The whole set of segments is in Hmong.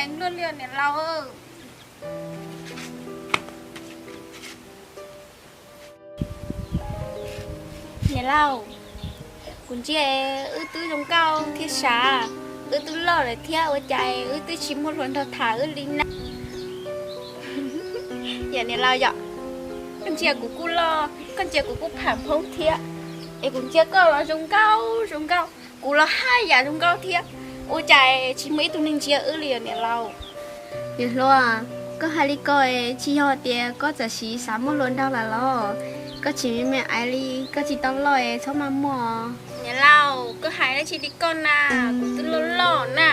Luaj li niam laus. Niam laus, kuv ntsia wb twb zoo nkauj thiab sav, wb twb loj lawm thiab ua cas wb twb tsis muaj hluas nraug tham wb li na? Yog niam laus yom, koj ntsia kuv kuj loj, koj ntsia kuv kuj pham phoob thiab, es kuv ntsia koj los zoo nkauj zoo nkauj, kuv los haj yam zoo nkauj thiab, ua cas tsis muaj ib tug neeg ntsia wb li yom niam laus? Niam hluas, koj hais li ko es tsis yog tias koj txawm sim xav muaj hluas nraug lawm los? Koj tsis me me aiv li, koj tsis tau loj es txhob maj muag. Niam laus, koj hais dab tsi li koj na, kuv twb loj loj na,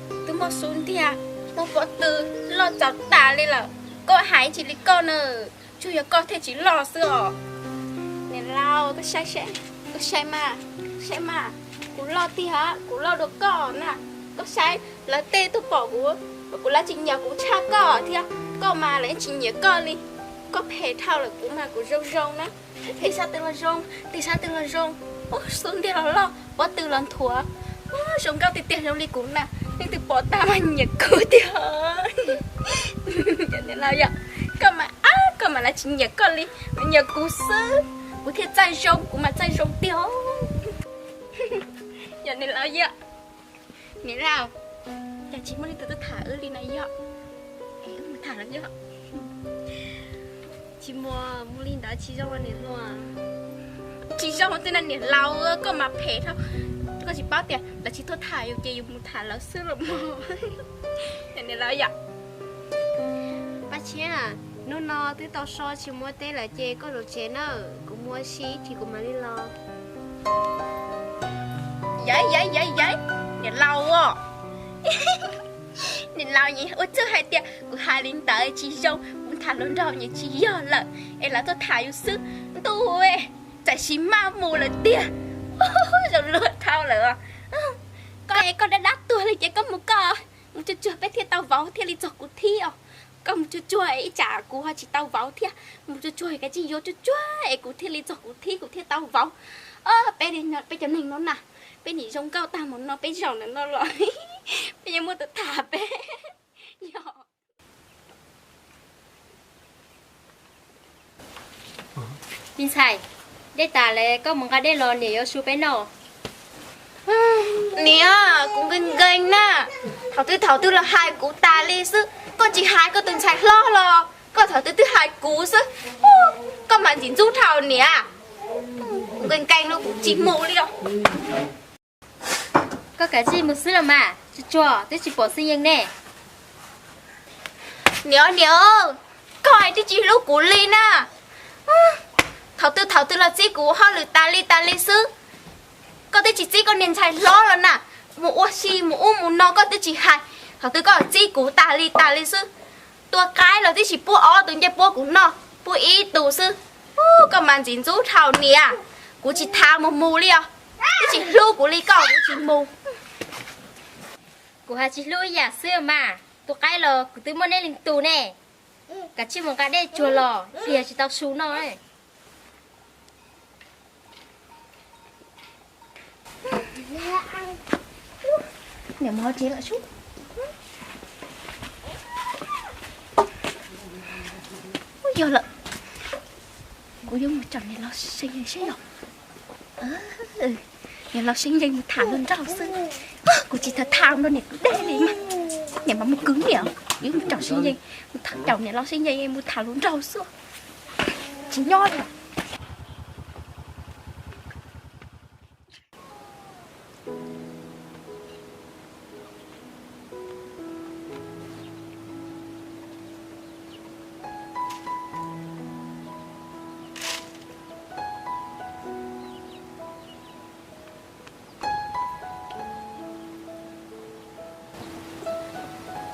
twb muaj xub ntiag, muaj pob tw, loj txaus tas li lawm, koj hais dab tsi li koj na, tsuas yog koj thiaj tsis loj xwb os. Niam laus, koj saib, koj saib mas, saib mas, kuv loj tiag, kuv loj dua koj na, koj saib lawv tej tuaj pom kuv, kuv lawv tsis nyiam kuv tshaj koj thiab, koj mas lawv yeej tsis nyiam koj li, koj phem dhau lawm, kuv mas kuv zoo zoo na. Tej sab twg los zoo, tej sab twg los zoo, xub ntiag los loj, pob tw los nthuav, zoo nkauj tiag tiag zoo li kuv na, leej twg pom tag mas nyiam kuv tiag. Niam laus yom, koj mas, koj mas lawv tsis nyiam koj li, nyiam kuv xwb, kuv thiaj txaij zoo, kuv mas txaij zoo tiag. Yog niam laus yom. Niam laus, cas tsis muaj leej twg tuaj tham wb li na yom? Es wb mus tham los yom. Tsis muaj, muaj li ntawd tsis zoo niam hluas. Tsis zoo tej no niam laus, koj mas phem dhau. Koj tsis paub tias lawv tsis tuaj tham yus ces yus mus tham lawv xwb los mas. Niam laus yom. Paj Tshiab, hnub no twb tau so tsis muaj teb lawm ces koj zaum tsev nawb, kuv mus ua si ib chim kuv mam li los. Yawm yawm yawm yawm, niam laus os. Niam laus, ua txuj hais tias kuv hais li ntawd tsis zoo, mus tham hluas nraug nyias tsis yog lawm, es lawv tuaj tham yus xwb. Ntuj, txawm sis maj mus lawm tiag. Zoo luag dhau lawm os. Koj es koj dab dab tuag li ces koj mus koj, mus tsuag tsuag peb thiaj tau vauv thiaj li txog kuv thib os. Koj mus tsuag tsuag ib tsam kuv ho tsis tau vauv thiab, mus tsuag tsuag kav tsij yuav tsuag tsuag es kuv thiaj li txog kuv thib kuv thiaj tau vauv. Peb, peb cov neeg no na, peb nim zoo nkauj tag mus no peb zaum ntawm no los peb yeej muaj tus tham peb. Yog. Me ntxhais, dej tas lawm, koj mus nqa dej los niam yuav su peb noj. Niam, kuv nkees nkees na, thaum twg thaum twg los hais kuv tas li xwb, koj tsis hais koj tus ntxhais hlob los koj thaum twg twb hais kuv xwb. Koj mas ntxim ntxub dhau niam. Kuv nkees nkees no kuv tsis mus li os. Koj kav tsij mus xwb los mas, tsuag tsuag twb tsis pom Xeeb Yees ne. Niam, niam, koj twb tsis hlub kuv li na. Thaum twg thaum twg los txib kuv hauj lwm tas li tas li xwb. Koj twb tsis txib koj niag ntxhais hlob los na, mus ua si mus ub mus no koj twb tsis hais, thaum twg koj txib kuv tas li tas li xwb. Tua qaib los twb tsis pub ob tug ncej puab kuv noj, pub ib tug xwb. Koj mas ntxim ntxub dhau niam, kuv tsis tham mus mus li os. Twb tsis hlub kuv li koj kuv tsis mus. Kuv hais tsis hlub ib yam xwb mas, tua qaib los kuv twb muaj neb li tus ne. Kav tsij mus nqa dej tsuag los, pliag tsis tau su noj. Niam mus hauv tsev lawm sub. Yog lawm, kuv yuav mus caum niam laus Xeeb Yees saib yog. Niam laus Xeeb Yees mus tham hluas nraug xwb, kuv tsis tham tham nrog niam kwv dej li mas. Niam mas mus kwv niam, kuv yuav mus caum Xeeb Yees, mus caum niam laus Xeeb Yees mus tham hluas nraug xwb. Tsis nyob li.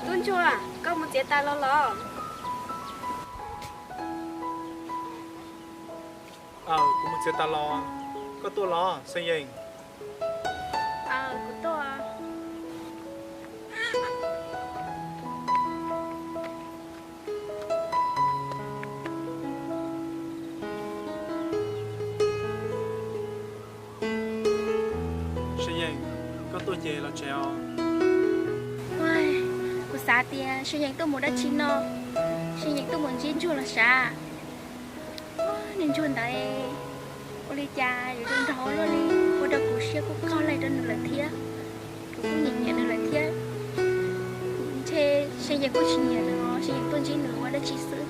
Tub Ntsuag, koj mus txiav taws los los? Aws, kuv mus txiav taws los. Koj tuaj los Xeeb Yees? Aws, kuv tuaj. Xeeb Yees, koj tuaj ces los tsev os. Kuv Xav tias Seev Yees tuaj mus dab tsi no, Seev Yees tuaj mus ntsib Ntsuag los sav. Niag Ntsuag ntawd ua li cas yuav zoo nraug ua luaj li, ua rau kuv siab kuj qaug laig rau nws lawm thiab. Kuv kuj nyiam nyiam nws lawm thiab. Ntshe Seev Yees kuj tsis nyiam nws os, Seev Yees tuaj ntsib nws ua dab tsi xwb.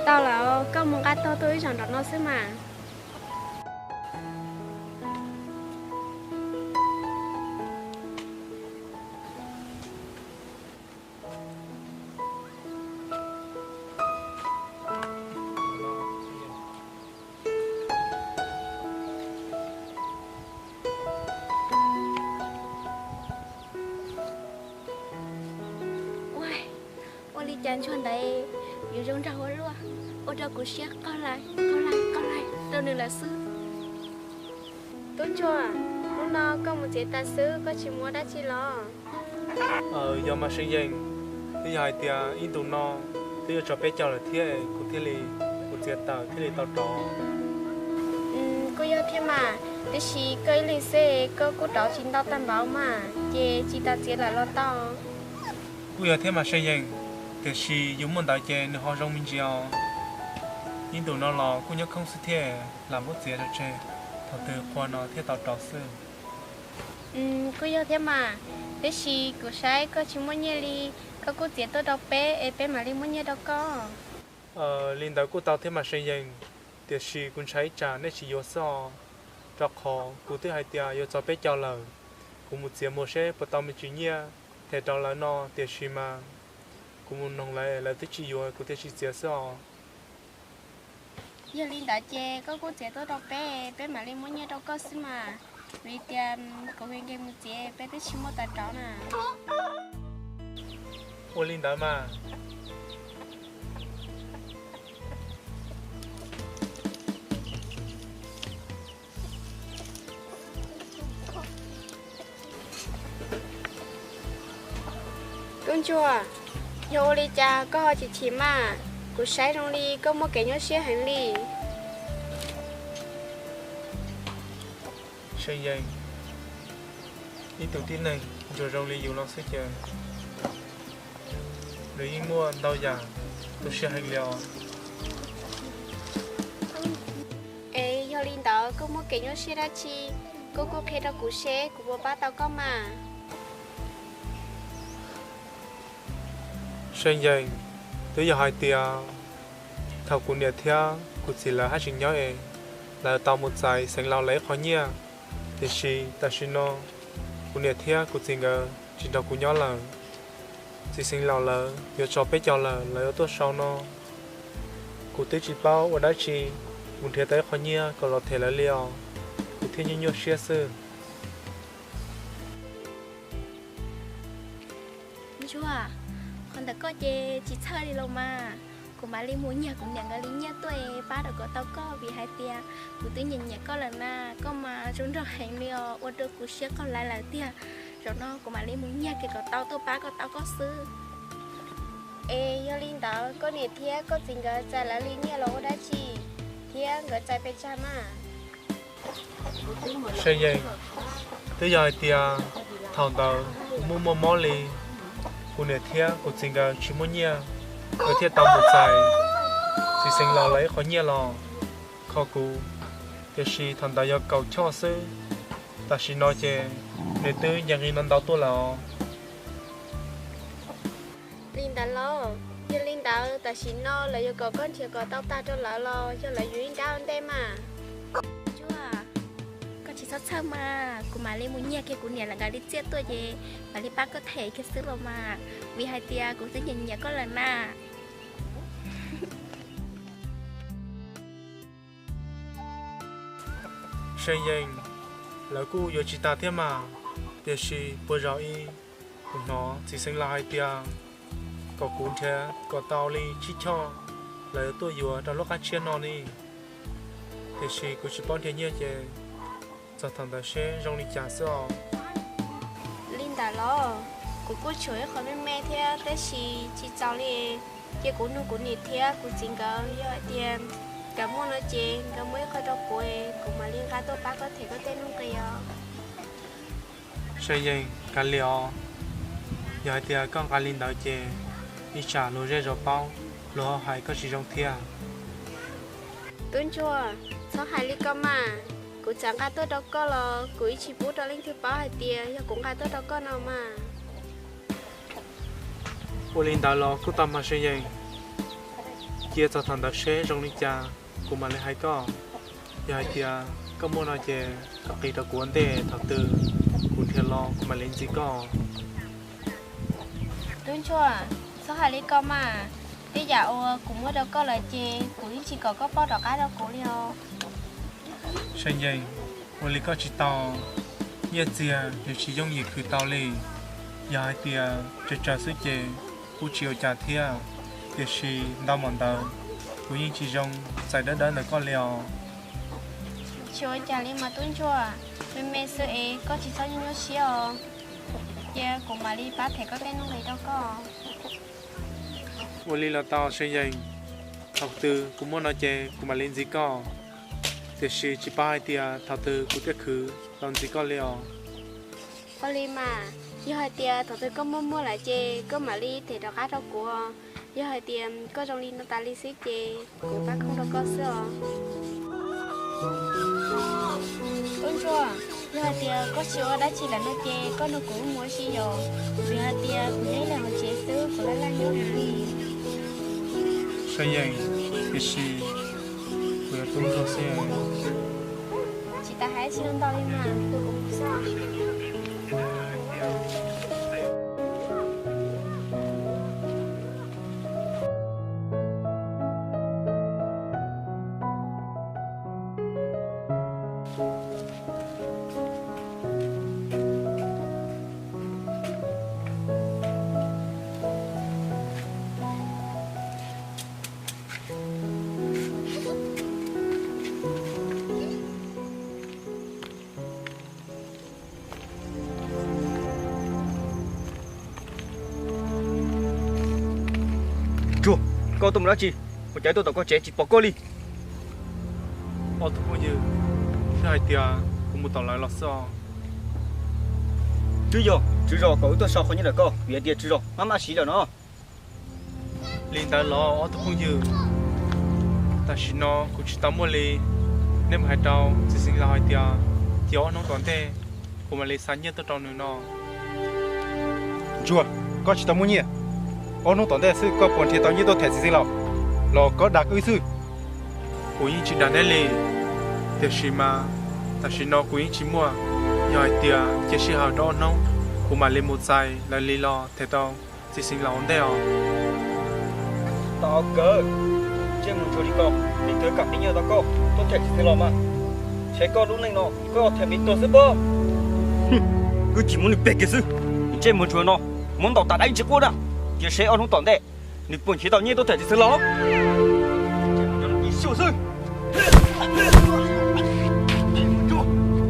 Tau lawm, koj mus nqa tog tuaj ib zaug nraum no xwb mas. Ua, ua li cas Ntsuag ntawd yuav zoo nraug ua luaj, ua rau kuv siab qaug laig qaug laig qaug laig rau nws lawm xwb. Tub Ntsuag, hnub no koj mus txiav taws xwb, koj tsis mus ua dab tsi los? Yog mas Seev Yees, twb yog hais tias ib ntus no twb yuav txog peb caug lawm thiab, kuv thiaj li mus txiav taws thiaj li tau rov. Kuj yog thiab mas, tiam sis koj ib leeg xwb koj kuj rauv tsis ntau tag npaum mas, ces tsis tas txiav lawm los tau. Kuj yog thiab mas Seev Yees, tiam sis yus muaj ntawd ces nws ho zoo me ntsis os. Ib ntus no los kuj nyob khoob xwb thiab, lam muab txiav rau tseg, thaum twg qhua no thiaj tau rov xwb. Kuj yog thiab mas, tiam sis kuv saib koj tsis muaj nyiaj li, koj kuj txiav tuaj rau peb es peb mam li muab nyiaj rau koj. Li ntawd kuj tau thiab mas Seev Yees, tiam sis kuv ntshai ib tsam nej tsis yuav xwb os, rau qhov kuv twb hais tias yuav txog peb caug lawm, kuv mus txiav mus seb puas tau me ntsis nyiaj them rau lawv no, tiam sis mas kuv mus noog lawv, lawv twb tsis yuav kuv thiaj tsis txiav xwb os. Yog li ntawd ces koj kuj txiav tuaj rau peb, peb mam li muab nyiaj rau koj xwb mas, vim tias kuv nkees nkees mus txiav peb twb tsis muaj taws rov na. Ua li ntawd mas. Tub Ntsuag, yog ua li cas koj ho chim chim mas? Kuv saib zoo li koj muaj kev nyuaj siab heev li. Seev Yees, ib tug tib neeg ntsuag zoo li yus no xwb ces nws yeej muaj ntau yam tu siab heev li os. Es yog li ntawd koj muaj kev nyuaj siab dab tsi, koj kuj qhia rau kuv seb kuv puas pab tau koj mas. Seev Yees, twb yog hais tias thaum kuv niam thiab kuv txiv lawv haj tseem nyob es lawv tau mus txais Xeev Laus lawv ib qho nyiaj, tiam sis tam sim no kuv niam thiab kuv txiv nkawd tsis nrog kuv nyob lawm. Txiv Xeev Laus lawv yuav txog peb caug lawm, lawv yuav tuaj sau no. Kuv twb tsis paub ua dab tsi, mus nrhiav tau ib qho nyiaj kom los them lawv li os, kuv thiaj nyuaj nyuaj siab xwb. Ntsuag, qhov ntawd koj ces tsis txhawj li los mas, kuv mam li mus nyiag kuv niam nkawd li nyiaj tuaj pab rau kom tau koj, vim hais tias kuv twb nyiam nyiam koj lawm na, koj mas zoo nraug heev li os, ua rau kuv siab qaug lawv lawm tiag. Zaum no kuv mam li mus nyiag kiag kom tau tuaj pab kom tau koj xwb. Es yog li ntawd koj niam thiab koj txiv nkawd txais lawv li nyiaj los ua dab tsi, thiab nkawd txais pes tsawg mas? Seev Yees, twb yog hais tias thaum ntawd kuv muaj muaj mob li, kuv niam thiab kuv txiv nkawd tsis muaj nyiaj, nkawd thiaj tau mus txais txiv Xeev Laus lawv ib qho nyiaj los kho kuv, tiam sis thaum ntawd yog kaum choj xwb. Tam sim no ces nws twb nce nqi no ntau tuaj lawm os. Li ntawd los, yog li ntawd tam sim no lawv yuav kom koj nrhiav kom tau tag rau lawv los yog lawv yuav ib nrab ua ntej mas? Ntsuag, koj tsis txhob txhawj mas, kuv mam li mus nyiag kiag kuv niam lawv nkawd li txiaj tuaj ces mam li pab koj them kiag xwb los mas, vim hais tias kuv twb nyiam nyiam koj lawm na. Seev Yees, lawv kuj yuav tsis tas thiab mas, tiam sis puas zaum ib, kuv hnov txiv Xeev Laus hais tias kom kuv nrhiav kom tau li tsib choj, lawv tuaj yuav rau lub qab tshiab no ni, tiam sis kuv tsis paub nrhiav nyiaj ces txog thaum ntawd seb zoo li cas xwb os. Li ntawd los, kuv kuj tshuav ib qho me me thiab tab sis tsis txaus li, ces kuv nug kuv niam thiab kuv txiv nkawd, yog hais tias nkawd muaj no ces nkawd muab ib qho rau kuv, kuv mam li nqa tuaj pab koj them koj tej nuj nqis os. Seev Yees, kav liam os. Yog hais tias koj nqa li ntawd ces ib tsam luag zej zos paub, luag ho hais koj tsis zoo thiab. Tub ntsuag, txhob hais li ko mas. Kuv txawm nqa tuaj rau koj los kuv yeej tsis pub rau leej twg paub hais tias yog kuv nqa tuaj rau koj no mas. Ua li ntawd los kuj tau mas Seev Yees, cia txog thaum ntawd seb zoo li cas kuv mam li hais koj. Yog hais tias koj muaj no ces koj qhia rau kuv ua ntej, thaum twg kuv nrhiav los kuv mam li ntxiv koj. Tub ntsuag, txhob hais li ko mas. Tej yam uas kuv muab rau koj lawm ces kuv yeej tsis kom koj pauj rov qab rau kuv li os. Seev Yees, ua li koj tsis tau, nyiaj txiag nws tsis yooj yim khwv tau li. Yog hais tias tsawg tsawg xwb ces kuj tsis ua cas thiab, tiam sis ntau npaum ntawd kuv yeej tsis zoo txais dawb dawb ntawm koj li os. Tsis ua cas li mas tub ntsuag, me me xwb es koj tsis txhob nyuaj nyuaj siab os. Cia kuv mam li pab them koj tej nuj nqis rau koj. Ua li los tau Seev Yees, thaum twg kuv muaj no ces kuv mam li ntxiv koj, tiam sis tsis paub hais tias thaum twg kuv thiaj khwv los ntxiv koj li os. Ua li mas, yog hais tias thaum twg koj muaj muaj lawm ces koj mam li them rov qab rau kuv. Yog hais tias koj zoo li no tas li xwb ces kuv pab khooj rau koj xwb os. Tub ntsuag, yog hais tias koj tsis ua dab tsi lawm no ces koj nrog kuv mus ua si yom, vim hais tias kuv nyob ib leeg hauv tsev xwb kuv laj laj nyob heev li. Seev Yees, tiam sis kuv yog tub ntsuag xwb. Tsis tas hais tsis ntau li mas, tus kuv mus xwb. Ntsuag, koj tuaj mus dab tsi? Ua cas tuaj tom koj tsev tsis pom koj li? Ob tug phooj ywg, thiaj hais tias kuv mus tom lawv los xwb os. Twb yog tswv zos kom wb tuaj sau qhov nyiaj ntawm koj, vim hais tias tswv zos maj maj siv lawm no. Li ntawd los ob tug phooj ywg, tam sim no kuv tsis tau muaj li. Nej mus hais rau txiv xeev laus hais tias cia ob hnub tom ntej kuv mam li xa nyiaj tuaj rau nws no. Ntsuag, koj tsis tau muaj nyiaj, ob hnub tom ntej xwb koj puas nrhiav tau nyiaj tuaj them txiv xeev laus? Los koj dag wb xwb. Kuv yeej tsis dag neb li, tiam sis mas tam sim no kuv yeej tsis muaj. Yog hais tias cia sij hawm rau ob hnub, kuv mam li mus txais lawv li los them rau txiv xeev laus ua ntej os. Tau kawg, ntsej muag ntsuag li ko, leej twg kam pib nyiaj tau koj tuaj them txiv xeev laus mas? Ntshe koj lub neej no koj them me tuag xwb pob. Wb tsis muab nws peg kiag xwb, ntsej muag ntsuag no muab ntaus tas dab tsi quaj na, cia seb ob hnub tom ntej nws puas nrhiav tau nyiaj tuaj them txiv xeev laus. Xwb,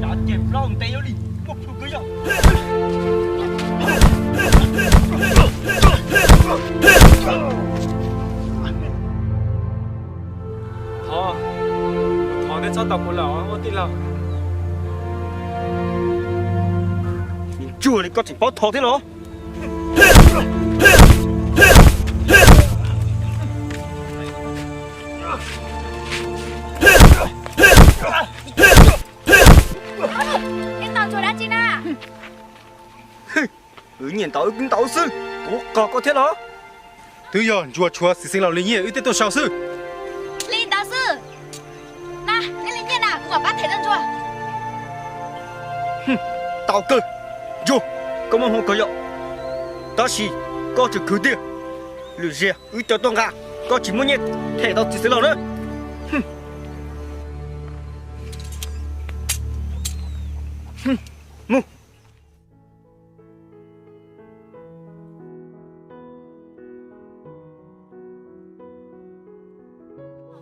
cav ces plaub ntev li, muaj plhu kawg yog. Thov, thov nej txhob tau kuv lawm os ua tij laug. Ntsuag li koj tseem paub thov thiab los? Nej ntaus ntsuag dab tsi na? Wb nyiaj ntau wb ntau xwb, kuv qog koj thiab los? Twb yog ntsuag tshuav txiv xeev laus li nyiaj wb thiaj tuaj sau xwb. Li ntawd xwb. Na, nej li nyiaj na kuv mam pab them rau ntsuag. Tau kawg, ntsuag, koj muaj hmoo kawg yom, tab sis koj tseem khwv tiag. Lwm zaus wb coj tuaj nqa, koj tsis muaj nyiaj them tau txiv xeev laus na. Mus.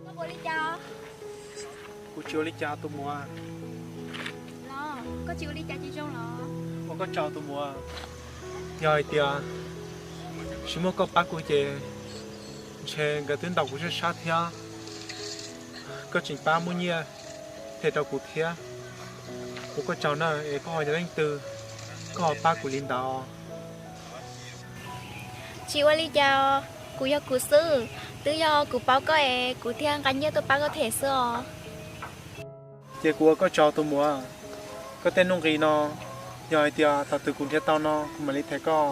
Koj ua li cas? Kuv tsis ua li cas tus muam. Los koj tsis ua li cas tsis zoo los? Ua koj tsaug tus muam. Yog hais tias tsis muaj koj pab kuv ces ntshe nkawd twb ntaus kuv sab sab thiab. Koj tseem pab muab nyiaj them rau kuv thiab. Ua koj tsaug na, es koj ho yog leej twg, koj ho pab kuv li ntawd? Tsis ua li cas os, kuv yog kuv xwb, twb yog kuv paub koj es kuv thiaj nqa nyiaj tuaj pab koj them xwb os. Ces kuv ua koj tsaug tus muam, koj tej nuj nqis no, yog hais tias thaum twg kuv nrhiav tau no kuv mam li them koj.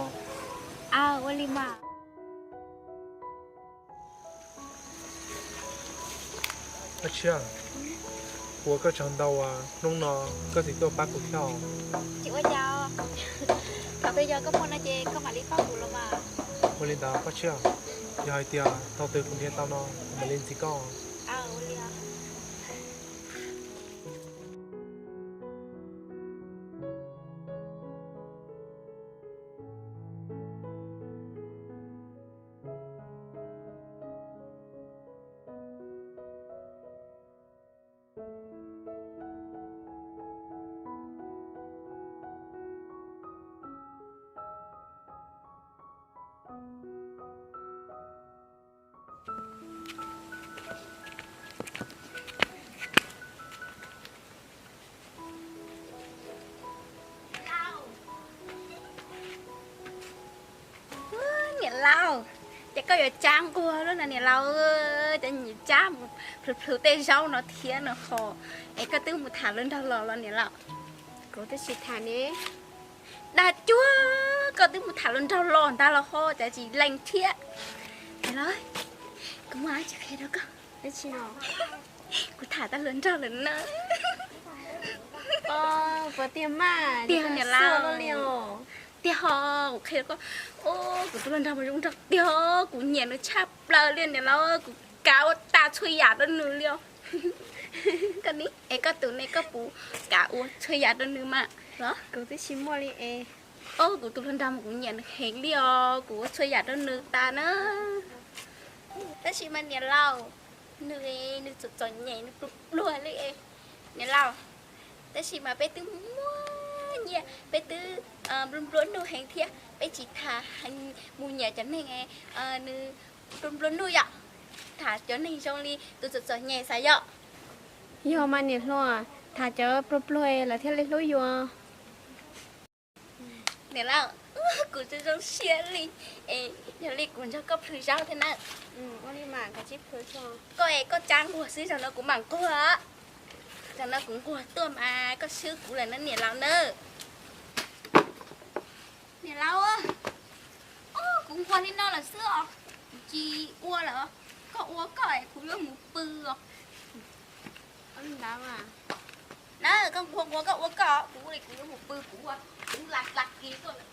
Aw, ua li mas. Paj Tshiab, kuv ua koj tsaug ntau uas hnub no koj tseem tuaj pab kuv thiab os. Tsis ua cas, thaum twg yog koj muaj no ces koj mam li pab kuv los mas. Ua li ntawd Paj Tshiab, yog hais tias thaum twg kuv nrhiav tau no kuv mam li ntxiv koj. Niam laus, ces koj yuav tsab nquag lub no niam laus, cov nyiam tsab mus plhws plhws tej zaub no thiab no ho, es koj twb mus tham hluas nraug los los niam laus? Kuv twb tsis tham ne. Dag cuag, koj twb mus tham hluas nraug los ntag los ho cas tsis lees thiab? Niam laus, kuv muaj dab tsi qhia rau koj. Kuv tham tau hluas nraug lawm na. Tiag niam laus. Tiag ho, kuv qhia koj, kuv tus hluas nraug mas zoo nraug tiag, kuv nyiam nws tshaj plaws li niam laus, kuv kav ua tas txhua yam rau nws li os. Koj ne, es koj tus ne koj puas kav ua txhua yam rau nws mas los? Kuv twb tsis muaj li es. Os, kuv tus hluas nraug mas kuv nyiam nws heev li os, kuv ua txhua yam rau nws tas na. Tab sis mas niam laus, nws, nws txom txom nyem, nws pluag pluag li es niam laus. Tab sis mas peb twb muaj nyiaj, peb twb nplua nplua nuj heev thiab, peb tsis tham mus nyiam cov neeg nws nplua nplua nuj yom. Tham cov neeg zoo li tus txom txom nyem xav yom. Yog mas niam hluas, tham cov pluag pluag lawv thiaj li hlub yus. Niam laus, kuv tsis zoo siab li, es yog li kuv nrog koj plhws zaub thiab na. Koj es koj tsab nquag xwb, zaum no kuv mam nquag. Zaum no kuv nquag tuaj mas koj swb kuv lawm na niam laus na. Niam laus, kuv nquag li no lawm xwb os, kuv tsis ua lawm, koj ua koj es kuv yuav mus pw os. Na, koj nquag nquag koj ua koj, kuv ua li kuv yuav mus pw, kuv ua, kuv la la kis tuaj lawm.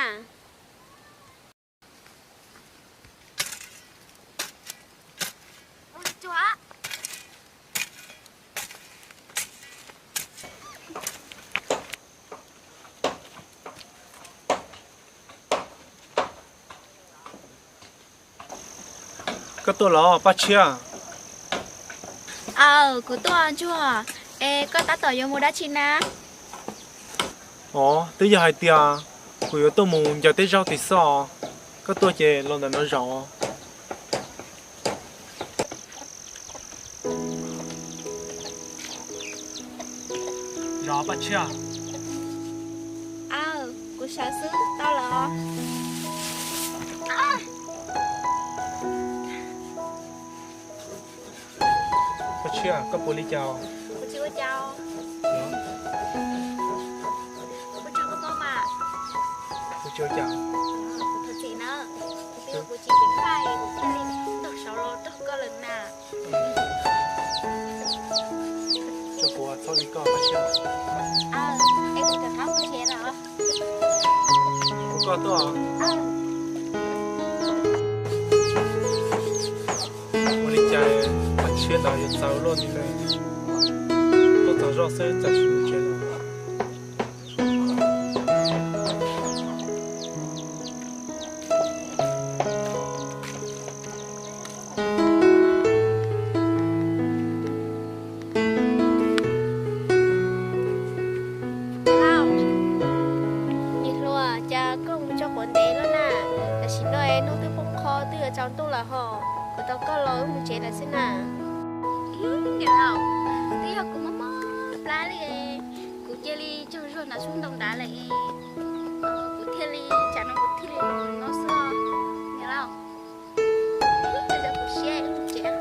mas. Koj tuaj los Paj Tshiab? Aw, kuv tuaj Ntsuag. Es koj tab tom yuav mus dab tsi na? Os, twb yog hais tias kuv yuav tuaj mus ncaws tej zaub tim xoj. Koj tuaj ces los ntawm no zaum. Zov Paj Tshiab. Aw, kuv sawv xwb tau los. Paj Tshiab, koj puas li cas? Kuv tsis ua cas. Kuv tsis ua cas mas. Kuv tsis ua cas. Kuv thov txim na. Kuv tsis tseem faj, kuv thiaj li tau sawv los nrog koj lawm na. Tso kuv txhob li koj Paj Tshiab. Es kuv rov qab mus tsev lawm. Kuv koj tuaj. Ua li cas Paj Tshiab ntawd yuav txawv luaj li ne? Tuaj txog zoj xwb txawm tsis mus tsev lawm. Niam hluas, cas koj mus tso quav ntev lawm na? Tam sim no hnub twb poob qho twb yuav tsaus ntuj lawm hos, kuv tos koj los wb mus tsev lawm xwb na. Niam laus, twb yog kuv mob mob plab li, kuv cia li tsaug zog nram xub ntoos nrad lawm es kuv thiaj li, tsam no kuv thiaj li los no xwb. Niam laus, ib co kuv siab mus tsev.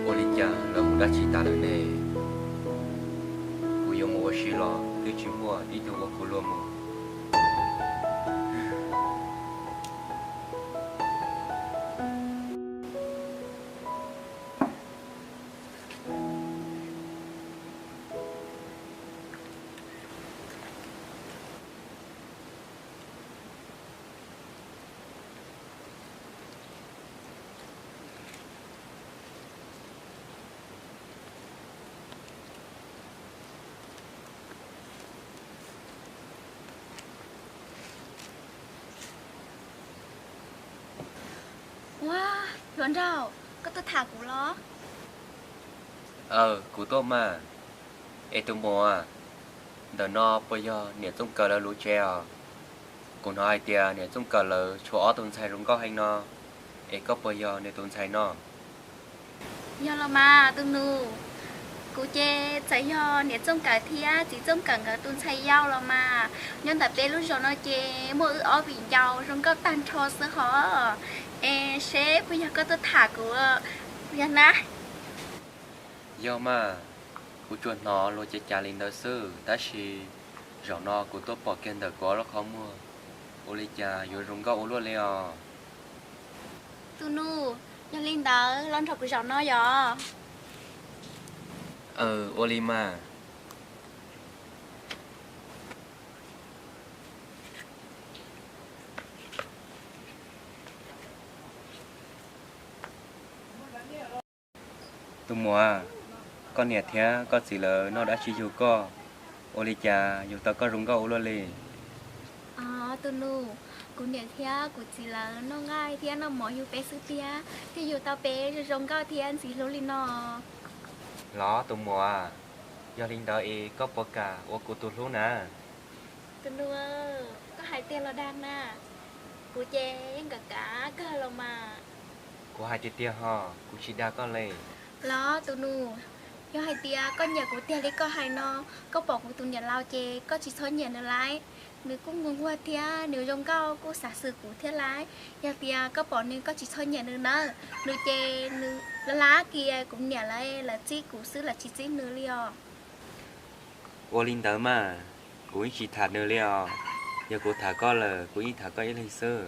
Ua li cas lawv mus dab tsi tas lawm ne? Kuv yuav mus ua si los twb tsis muaj ib tug ua kuv luag mus. Ua, hluas nraug, koj tuaj tham kuv los? Aw, kuv tuaj mas. Es tus muam, ntawm no puas yog niam Txooj Kawm lawv lub tsev os? Kuv hnov hais tias niam Txooj Kawm lawv tshuav ob tug ntxhais zoo nkauj heev no, es koj puas yog nws tus ntxhais no? Yog los mas tus nus, kuv ces txawm yog niam Txooj Kawm thiab txiv Txooj Kawm nkawd tus ntxhais yau los mas. Nyob ntawm peb lub zos no ces muaj wb ob viv ncaus zoo nkauj tag nrho xwb hos. Es seb puas yog koj tuaj tham kuv, yog na? Yog mas, kuv tsuas hnov luag cav cav li ntawd xwb, tab sis zaum no kuv tuaj pom kiag ntawm kuv ob lub qhov muag, ua li cas yuav zoo nkauj ua luaj li os. Tus nus, yog li ntawd los nrog kuv zaum no yog? Aw, ua li mas. Tus muam, koj niam thiab koj txiv lawv noj dab tsi yug koj, ua li cas yug tau koj zoo nkauj ua luaj li? Os, tus nus, kuv niam thiab kuv txiv lawv noj nqaij thiab noj mov yug peb xwb tiag, thiaj yug tau peb zoo zoo nkauj thiab ntxim hlub li no. Los tus muam, yog li ntawd es koj puas kam ua kuv tus hlub na? Tus nus, koj hais tiag los dag na? Kuv ces yeej kam kam kawg los mas. Kuv hais tiag tiag hos, kuv tsis dag koj li. Los tus nus, Yog hais tias koj nyiam kuv tiag li koj hais no, koj pom kuv tus niam laus ces koj tsis txhob nyiam nws lawm. Nws kuj nquag nquag thiab nws zoo nkauj kuj xav xwm kuv thiab lawm. Yog tias koj pom nws koj tsis txhob nyiam nws nawb, nws ces nws laj laj kiag kuv niam lawv, lawv txib kuv xwb lawv tsis txib nws li os. Ua li ntawd mas, kuv yeej tsis tham nws li os. Yog kuv tham koj lawm kuv yeej tham koj ib leeg xwb.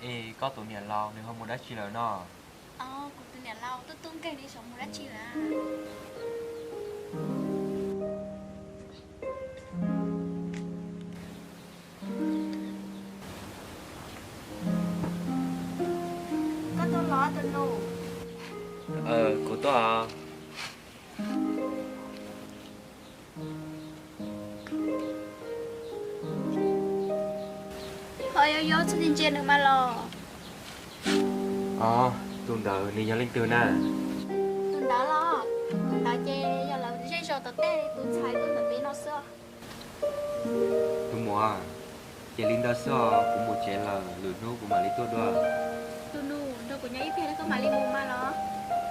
Es koj tus niam laus nws ho mus dab tsi lawm no? Kuv tus niam laus tub tub nkeeg li saum mus dab tsi lawm. Koj tuaj los tus nus? Kuv tuaj. Ho yuav yuav txhob ntsia ntsia nws mas los. Os, tus ntawd nws yog leej twg na? Tus ntawd los, tus ntawd ces yog lawv zej zos tom tej tus ntxhais tuaj ntawm peb no xwb. Tus muam, ces li ntawd xwb os, kuv mus tsev lawm, lwm hnub kuv mam li tuaj dua. Tus nus, nrog kuv nyob ib pliag koj mam li mus mas los.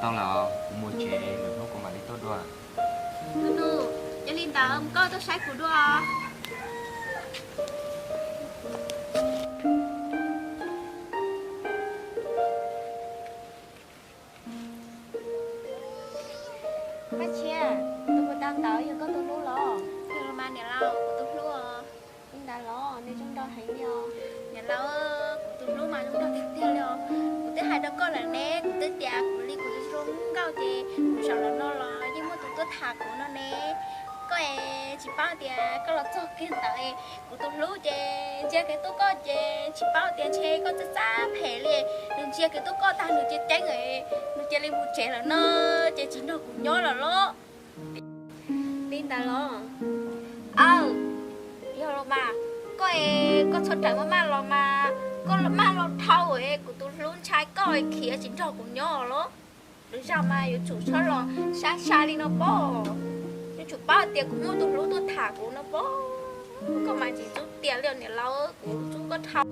Tau lawm, kuv mus tsev, lwm hnub kuv mam li tuaj dua. Tus nus, yog li ntawd koj tuaj saib kuv dua. Paj Tshiab, tus puas tau ntawd yog koj tus hlub los? Yog los mas niam laus, kuv tus hlub os. Li ntawd los nws zoo nraug heev li os. Niam laus, kuv tus hlub mas zoo nraug tiag tiag li os. Kuv twb hais rau koj lawm ne, kuv twb tias kuv li kuv zoo nkauj ces kuv zaum los no los yeej muaj tus tuaj tham kuv no ne. Koj es tsis paub tias koj los txog kiag ntawd es kuv tus hlub ces ntsia kev tuaj koj ces tsis paub tias ntshe koj txaj txaj phem li. Nws ntsia kev tuaj koj tag nws ceeb ceeb, nws cia li mus tsev lawm no, ces tsis nrog kuv nyob lawm los. Li ntawd los? Aw, yog los mas, koj es koj txhob rawm maj maj los mas, koj maj los dhau es kuv tus hlub ntshai koj khiav tsis nrog kuv nyob los. Lwm zaus mas yuav tsum txhob los sab sab li no pob. Yuav tsum paub tias kuv muaj tus hlub tuaj tham kuv no pob. Koj mas tsis ntxub tiag li niam laus, kuv ntxub koj dhau.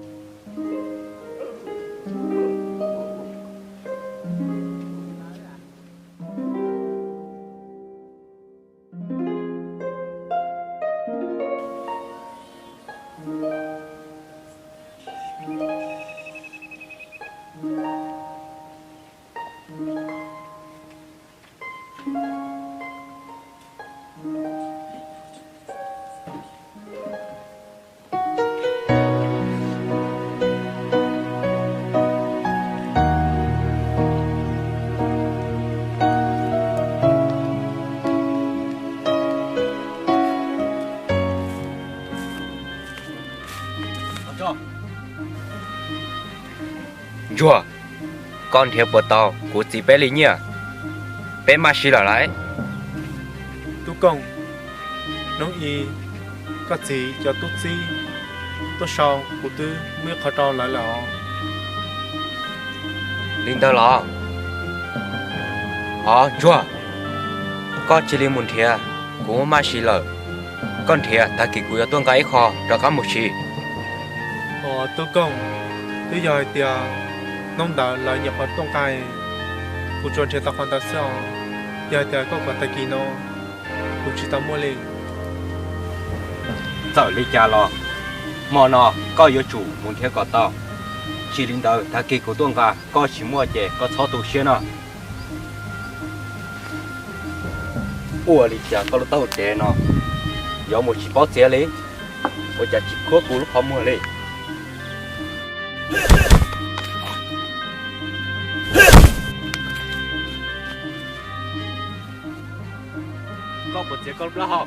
Ntsuag, koj nrhiav puas tau kuv txiv peb li nyiaj? Peb maj si lawm lauj. Tub Kooj, hnub i koj txiv cov tub txib tuaj sau kuv twb muab ib qho rau lawv lawm os. Li ntawd los? Os Ntsuag, koj cia li mus nrhiav, kuv muaj maj si lawm. Koj nrhiav, tag kis kuv yuav tuaj nqa ib qho rov qab mus si. Os Tub Kooj, twb yog hais tias hnub ntawd lawv nyuam qhuav tuaj nqa, kuv tsuas nrhiav tau qhov ntawd xwb os. Yog hais tias koj kom tag kis no, kuv tsis tau muaj li. Txawm li cas los hmo no koj yuav tsum mus nrhiav kom tau. Tsis li ntawd tag kis kuv tuaj nqa koj tsis muaj ces koj txhob tu siab no. Ua li cas koj lub taub hau dev no yuav mus tsis paub txiav li? Ua cas tsis khuab kuv lub qhov muag li? Koj puas txiav koj lub plaub hau?